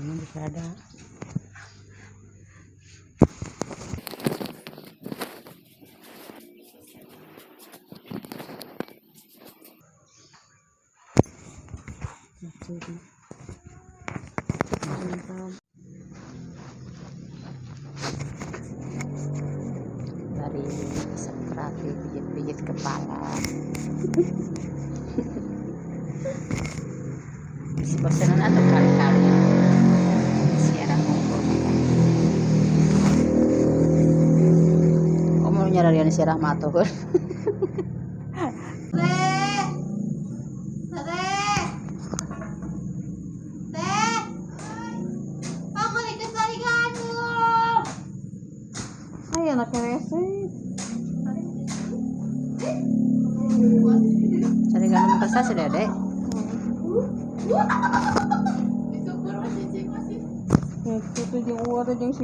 Lengan disada. Dari terapi pijit-pijit kepala. Si bosenan atau kali-kali siaran ngumpul. Oh, mau nyararian si Rahmat tuh. Teh. Teh. Teh. Kamu dikit lagi gaduh. Ay, anak rese. Cari gandum kersa si Dede. Ya, itu jeung uwa teh jeung si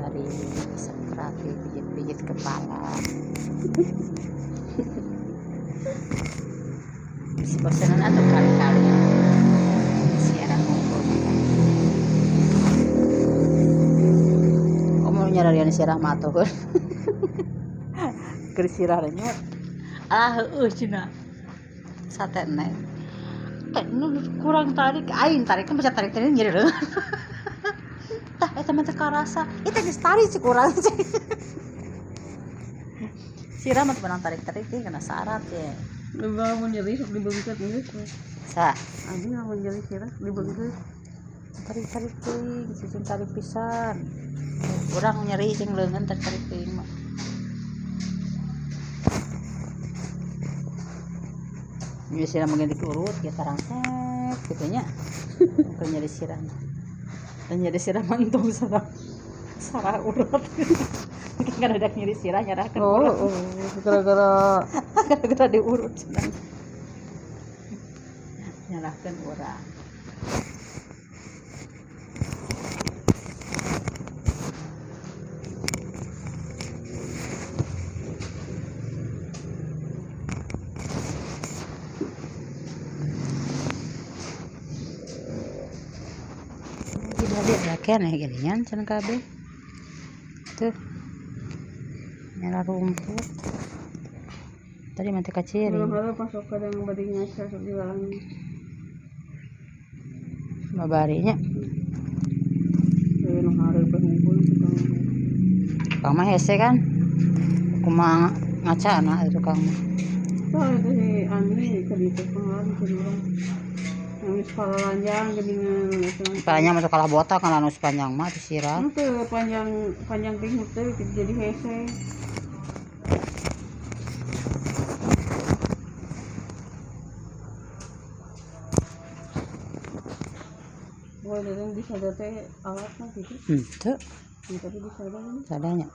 Dari terapi pijit-pijit kepala. Si bosenan atau kali-kali siaran ngumpul. Oh, mau nyararian si Rahmat tuh. Keur sirah renyot. Ah, heueuh cenah. Sate neng. Teh nu kurang tarik, aing tarik kan bisa tarik-tarik nyeri leuh. Tah eta mah teu karasa. Ieu teh geus tarik sih kurang sih. Sirah mah menang tarik-tarik teh kena syarat ya. Lebih mun nyeri sok dibeungkeut geus. Sa, Abi mun nyeri sirah dibeungkeut. tarik-tarik teuing, cicing tarik pisan. Urang nyeri jeung leungeun tarik-tarik teuing mah. Nyeri sirah mah diurut ya tarangset kitu nya. Keur nyeri sirah mah. Dan nyeri sirah mah entong sarah sarah urut. Mungkin kan ada nyeri sirah nyarahkeun Oh, urut. oh, gara-gara Gara-gara diurut cenah. Nyarahkeun urang. Tidak ada keneh geuningan cenah kabeh. Tuh. Nyala rumput. Tadi mah teh kaciri. Belum ada masuk kadang bari ngaca sok jualan. Babarinya. Euy nu hareup ngumpul tukang. Tukang mah hese kan. Kumaha ngaca na tukang mah. Tah itu si Ani ke ditu pengaruh ke urang. Anu sekolah lanjang geuningan eta. Palanya masuk kalah botak kan anu sepanjang mah teh sirah. Henteu panjang panjang teh teh jadi hese. Wah, dari bisa teh alatna gitu. Henteu. Ya, tapi bisa ada kan? Sadanya.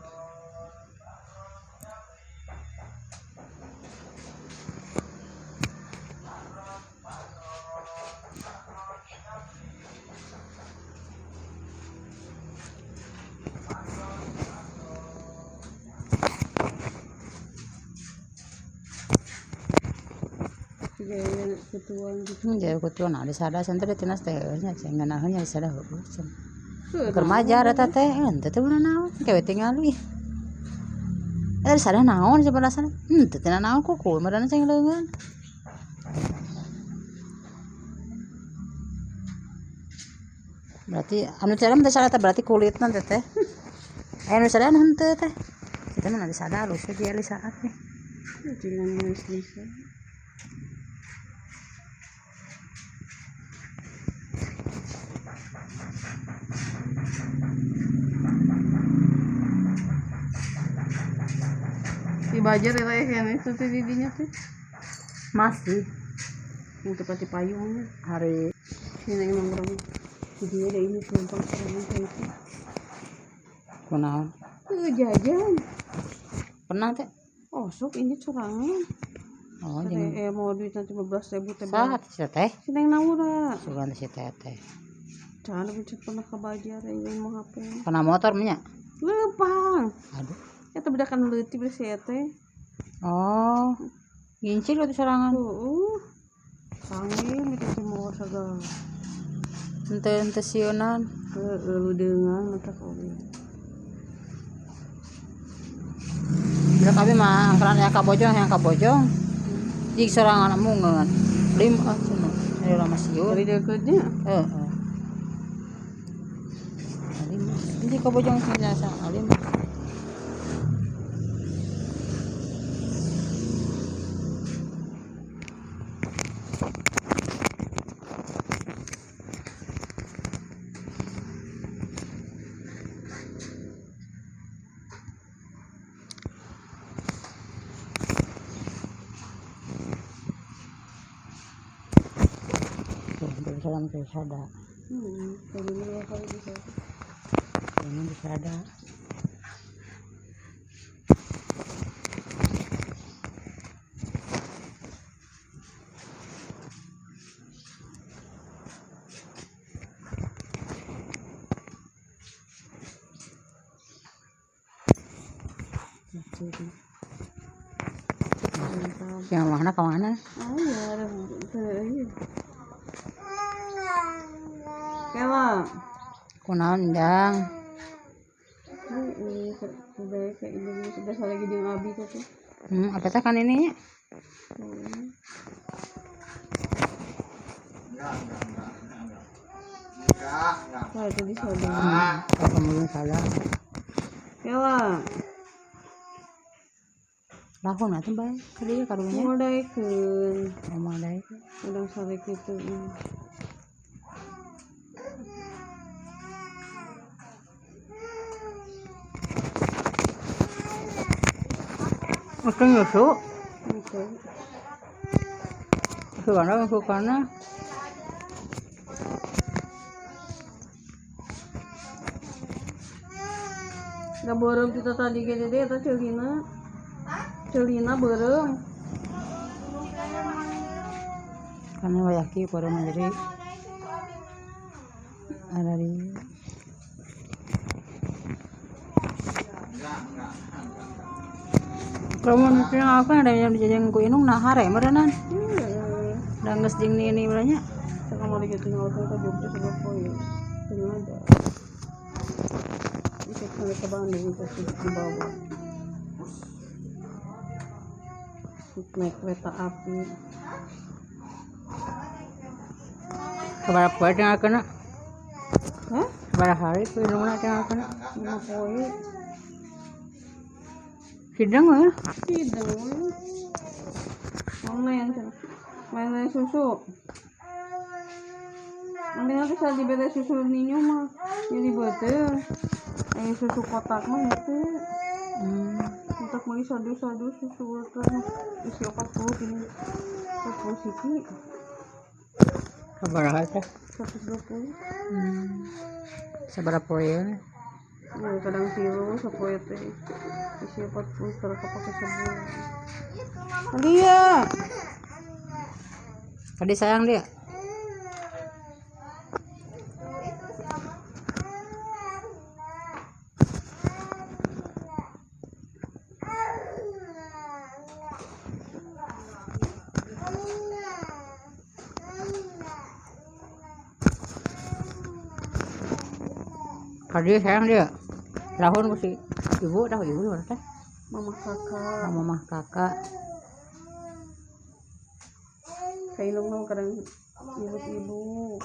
Gaya ketuan gitu. Jadi ketuan ada sada santai teh tinas teh nya cenah ngeunaheun nya sada heueuh cenah. Heueuh, Keur majar eta teh henteu teh beunang naon kewe tingali. Eh sada naon sebelah sana? Henteu teh naon kuku meureun cing leungeun. Berarti anu cara mah teh sada teh berarti kulitna teh teh. Anu sada henteu teh. Kita mah ada sada halus we di saat teh. Jangan geus bisa. Di bajar ya kan itu tuh didinya tuh. Masih. Yang tempat di payung. Hari. Ini emang orang. Jadi ada ini penumpang serangan kayak itu. Kunaon? Jajan. Pernah teh? Oh, sok ini sorangan. Oh, jeung mau duit nanti 15.000 teh. Saha si teh? Si Neng Naura. Sugan si teh teh. Jangan pencet pernah ke bajar ini mau HP. Pernah motor nya? Leumpang. Aduh. Eta bedakan leutik bersih teh. Oh. Ngincir atuh sorangan. Heeh. Panggil itu teh mau sagala. Henteu sieunan. Heeh, ludeungan mata oge. Budak abi mah angkeran aya ka bojong, yang ka bojong. Jig sorangan amungeun. Lim ah cenah. Aya lama sieun. Dari deukeutnya. Heeh. Alim. Jadi ka bojong cenah sa alim. Salam ke sada. Ini bisa ada. Yang mana ke mana? Oh ya, ada. Kela. Kunaon jang? Ini sudah kayak ini sudah lagi jeung abi teh. Apa teh kan ini nya? Enggak. Wah, itu di sana. Kamu salah. Kela. Lahun atuh bae ka dieu karunya. Moal daekeun. Moal daekeun. Udang sare kitu. Oke nyusu. Oke. Sukana. Da beureum kita tadi ge dede eta ceulina. Ceulina beureum. Karena wayah kieu beureum jadi ada di Enggak. Kalau apa ada yang dijajang ku inung nah hare meureunan. Da geus jeung ini meureunnya. Kamari ge tinggal ka Jogja sabab poe. Tinggal ada. Bisa sampai ke Bandung pasti dibawa. Naik kereta api. Sabaraha poe tinggal kana? Hah? Sabaraha hari ku inungna tinggal kana? 5 poe. Hidang we. Hidang we. Main susu. Mendingan bisa diberi susu ninyo mah jadi betul. Susu kotak mah gitu. Untuk beli sadu-sadu susu kan isi 40 ini 40 siki. Sabaraha teh? 120. Sabaraha poe? Ya, kadang kilo sapoe teh. Isi 40 terus kepake sebulan. Dia. Tadi sayang dia. Tadi sayang dia. Lahun ku si ibu dah ibu mana teh? Mama kakak. Mama kakak. Kayak lu kadang ibu-ibu.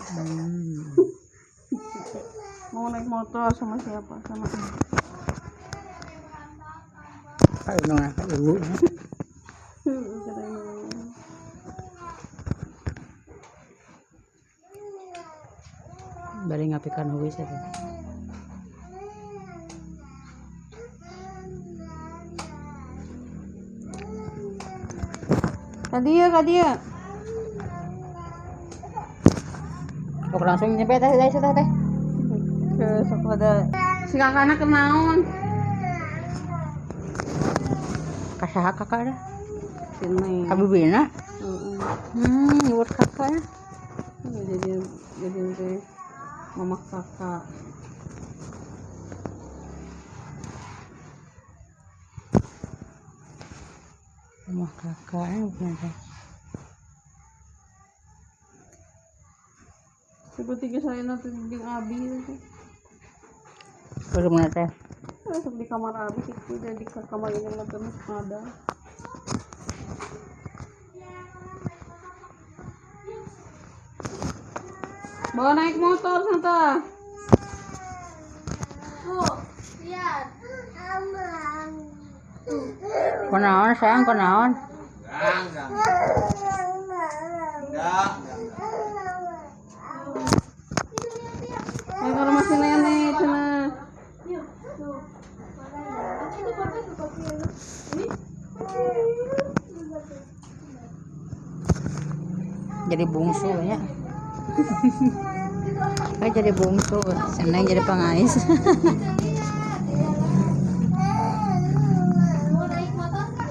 Mau naik motor sama siapa? Sama kayak ibu. Bari ngapikan huis eta. Ka dieu. Sok langsung nyampe teh teh teh teh. Ke sok ada si kakakna kenaon? Ka saha kakak dah? Si Neng. Ka bibina? Heeh. Nyebut kakak ya. Jadi teh mamah kakak. Mamah kakak ya bukan teh. Seperti saya nanti jeung abi teh. Kudu mana teh? Sok di kamar abi kitu jadi ke kamar ini mah terus ada. Bawa naik motor Santa. Tuh, lihat. Kunaon sayang kunaon? Enggak. Enggak. Ayo ke rumah si nenek cenah. Jadi bungsu ya. Kayak jadi bungsu, seneng jadi pengais. Mau naik motor nggak?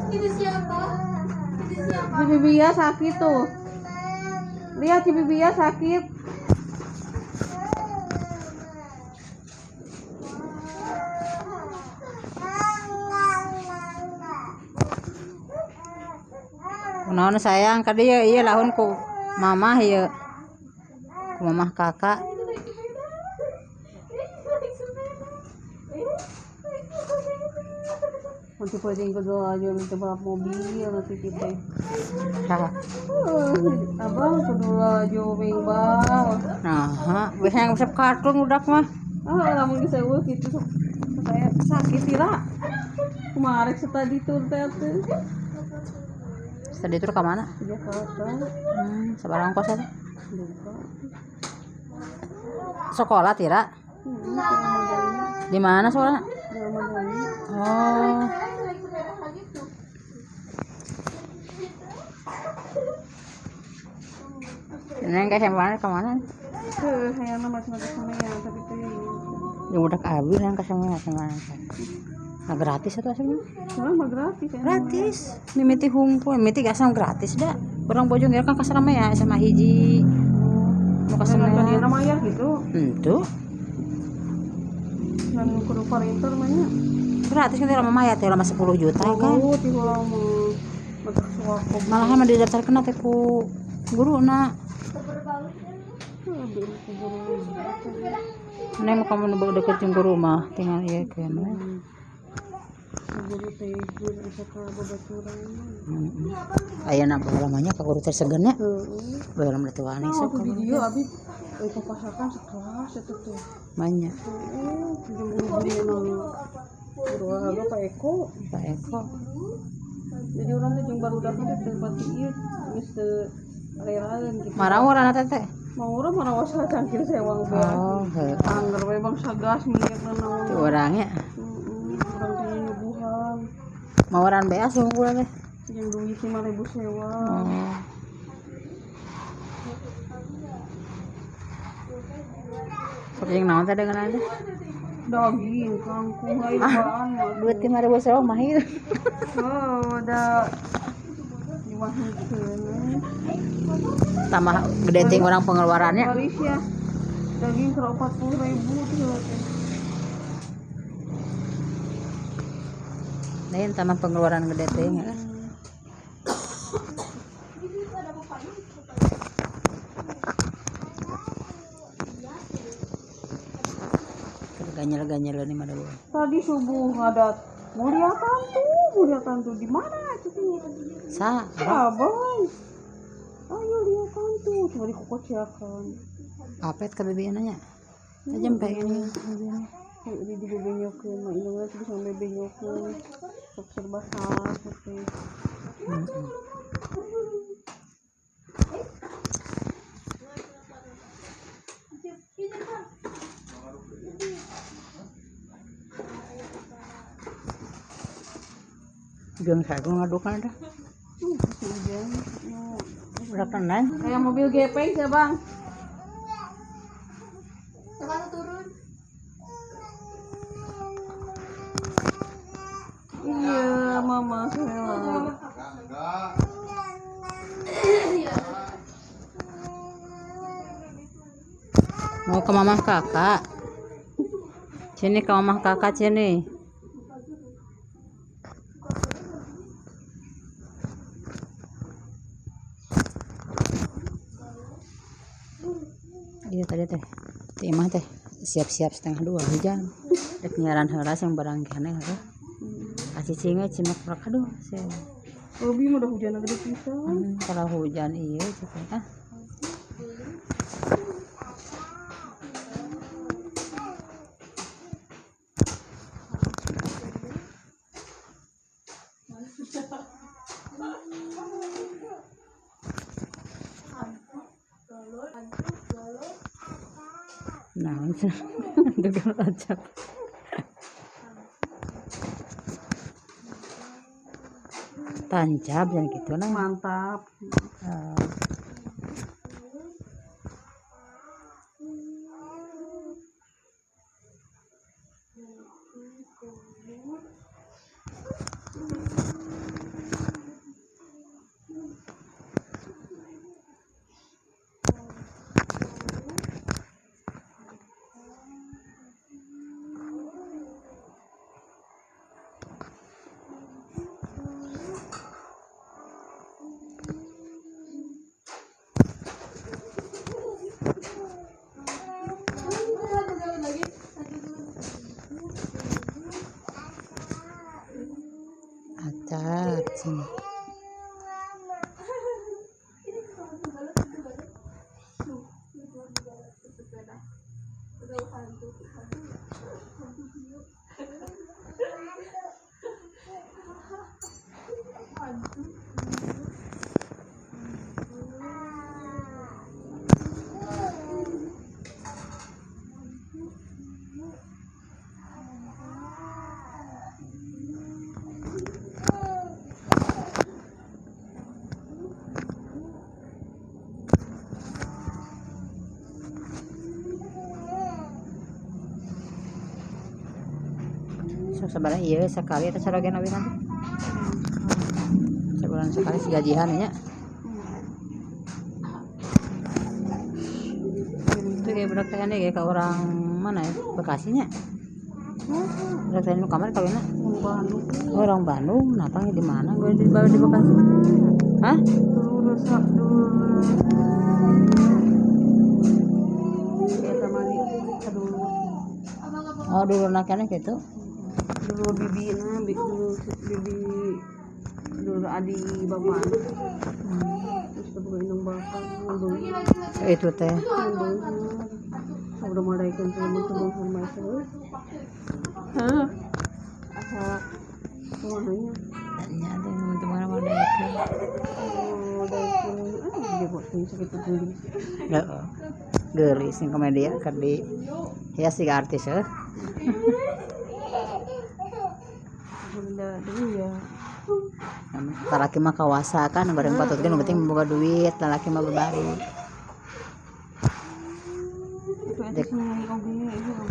Itu siapa? Itu siapa? Si Bibia sakit tuh. Lihat si Bibia sakit. Kunaon sayang ka dieu ieu lahun ku mamah ieu. Ku mamah kakak. Nanti pwedeng kudu aja nanti balap mobil nanti kita. Saha? Abang kudu aja mengbal. Nah, biasanya resep kartun udak mah. Ah, lamun geus eueuh kitu sok saya sakit tira. Kumaha rek study tour teh atuh. Study tour ka mana? Ke Jakarta. Sabaraha ongkos eta? Lupa. Sekolah tira? Di mana sekolah? Di Ramadhani. Oh. Neng ke mana ke mana? Ke hayangna macam-macam sama ya, tapi teh. Ya budak abi neng ke sama sama. Nah, gratis atau asal? Sekarang mah gratis ya. Gratis. Mimiti hungkul, mimiti asam gratis dah. Urang Bojong kan kasarame ya sama hiji. Mau Kasarame. kasarame. Dia mayar gitu. Henteu. Dan kudu parinter mah nya. Gratis kan lama mayar teh lama 10 juta kan. Oh, ti heula mah. Matak suako. Malahan mah didaftarkeun teh ku guruna. Neng mau kamu nu deket jeung guru mah tinggal ieu keun we. Guru teh guru bisa ka babaturan. Ayeuna baheula mah nya ka guru teh segan nya. Heeh. Baheula mah teu wani Nah, sok waktu di dieu abi papasakan sekelas eta teh. Banyak. Heeh, jeung guru-guru guru olahraga Pak Eko. Pak Eko. Jadi urang teh jeung barudak teh teu pati ieu geus teu relaeun gitu. Marawar teh teh. Mau urang marawas cangkir sewang bae. Oh, heuh. Angger we bangsa gas minyakna naon. Ti urangnya. Heeh, urang teh nyuguhan. Mawaran beas unggul teh. Jeung duit 5.000 sewa. Oh. Sok jeung naon teh dengan teh? Daging, kangkung, lain apaan mah. Duit 5.000 sewa mah ieu. Oh, da diwahikeun. Tambah gede ting orang pengeluarannya. Baris ya. Daging ke 40.000 tuh teh. Lain tambah pengeluaran gede ting. Ganyel-ganyel ini mah dulu. Tadi subuh ngadat. Mulia tantu di mana cuknya? Sa, abang. Ayo lihat tantu, coba dikokociakan. Apet ke bibiana nya. Tajam kayak ini. Ini di bebenyokeun, mah indungna teh bisa bebenyokeun. Sok serba salah teh. Jeung saya ngadukan dah. Hujan. Udah tenang. Kayak mobil gepeng ya, Bang. Sekarang turun. Iya, mama saya. Mau ke mama kakak. Sini ke mama kakak sini. Iya tadi teh, Imah teh siap-siap 1:30 hujan. Dek nyaran heula yang barang keneh heuh. Cicingnya cimak prak aduh sih. Lebih mah udah hujan gede pisan. Kalau hujan iya cicing ah. Nah, tukang rajab. Tancap yang gitu nah. Mantap. Acap sini. Sebenarnya iya sekali atau sarogen lebih nanti sebulan sekali segajihan ya. Itu kayak budak teh kayak ke orang mana ya, Bekasinya. Budak teh nu kamar kawinna Bandung. Oh, orang Bandung, napa di mana gue di bawah di Bekasi? Hah? Rusak dulu. Ya sama di dulu. Oh, dulu naknya gitu. Dulu bibi nah, dulu bibi dulu adi bapak. Terus kebuka indung bapak indung. Itu teh. Udah mulai kan teman-teman sama saya. Hah? Asa kumahanya. Nya teh teman-teman mah daekeun. Oh, daekeun. Ah, dia buat sakitu geulis. Heeh. Geulis sing komedia keur di ya siga artis heuh. Iya. Lalaki mah kawasa kan bareng patut kan penting boga duit, lalaki mah babari.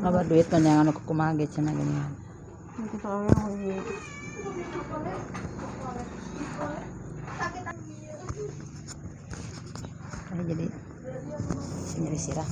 Loba duit mah anu kumaha ge cenah geuningan. Jadi nyeri sirah.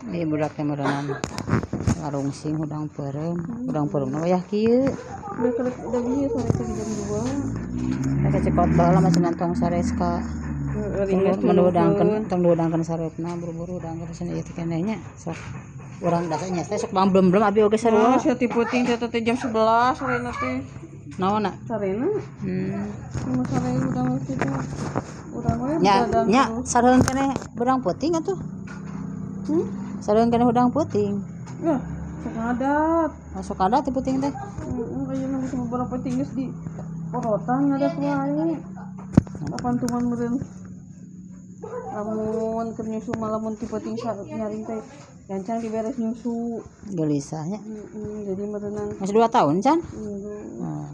Ini budaknya meureunan ngarungsing hudang peureum, hudang peureum na wayah kieu. Udah bieu sare teh jam 2. Rek cekot baheula mah cenah tong sares ka. Tong diudangkeun saretna buru-buru udangkeun cenah ieu teh keneh nya. Sok urang dasanya teh sok bang belum abi oge sarua. Oh, sia ti peuting teh teh jam 11 sarena teh. Naonna? Sarena? Cuma sare udang kitu. Urang we Nya, begadang nya terus. Sareng keneh beurang peuting atuh. Hmm? Sareng keneh hudang peuting. Ya, sok ngadat. Masuk ada teh peuting teh. Heeh, ayeuna geus beberapa tingis di porotan ngadat wae. Kapan tuman meureun. Lamun keur nyusu mah lamun ti peuting nyaring teh gancang diberes nyusu. Gelisahnya. Heeh, jadi meureunnan Masih 2 tahun can? Heeh. Hmm.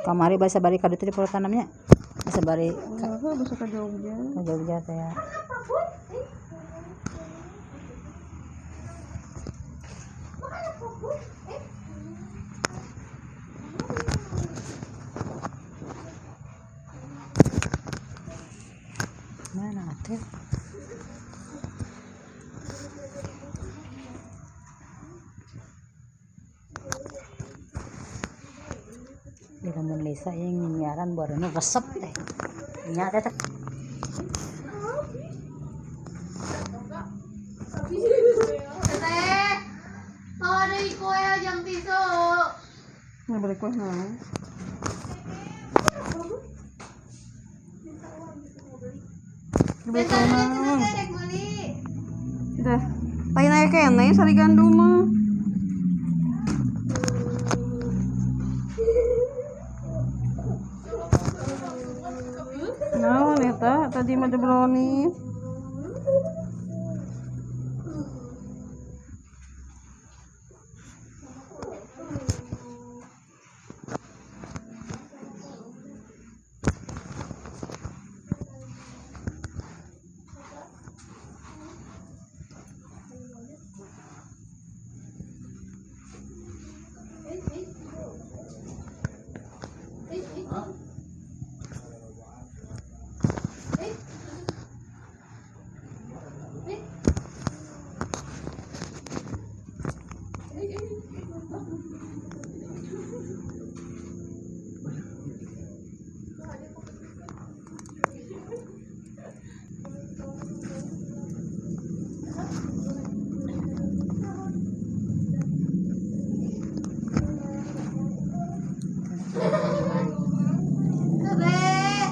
Kamari basa bari ka ditu di porotan namanya. Basa bari ka Heeh, bisa ka Jogja. Ka Jogja teh ya. Mana atuh? Di lamun Lisa yang nyiaran barunya resep teh. Nya teh. Teteh. Mau ada kue jang tisu. Nya beli kue naon? Beli kue naon? Teteh rek meuli. Dah. Lain aya keneh sari gandum mah. Naon eta? Tadi mah ada brownies. Teteh.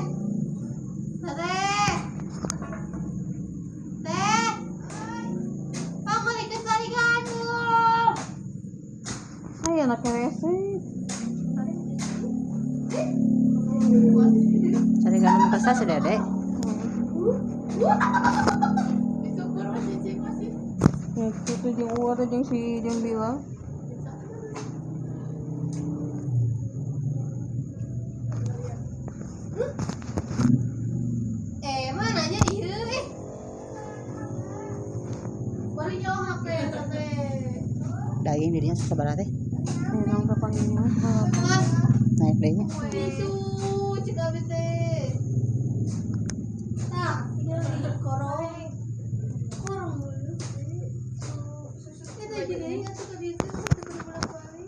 Teteh. Teh. Mau meuli ke sari gandum. Aya anak rese. Sari gandum kersa si Dede. Ya itu jeung Uwa teh jeung si jeung Bila. Mana nya ieu eh. Baru nyawa HP teteh. Daging dirinya susah banget teh. Memang kapan ini mah. Mas, Naik deui nya. tisu cek abi teh. Tah, tinggal di korong. Korong dulu. Eta jadi atuh ka dieu teh teu kudu bolak-balik.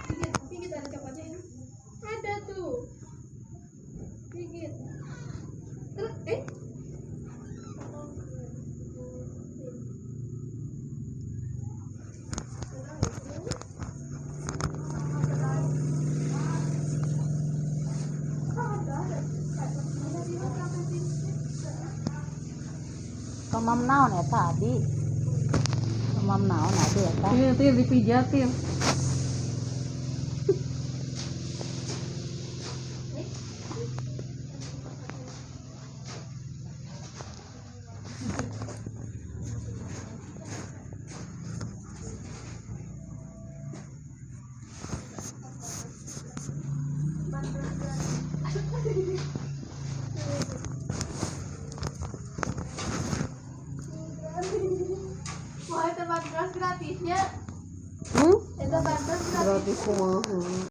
Gigit, gigit ada coklatnya ini. Ada tuh. Gigit. Terus eh. Tomam naon eta abi? Tomam naon abi eta? Ini nanti dipijatin. Wah, itu bantuan gratisnya. Hmm? Itu bantuan gratis. Gratis kumaha.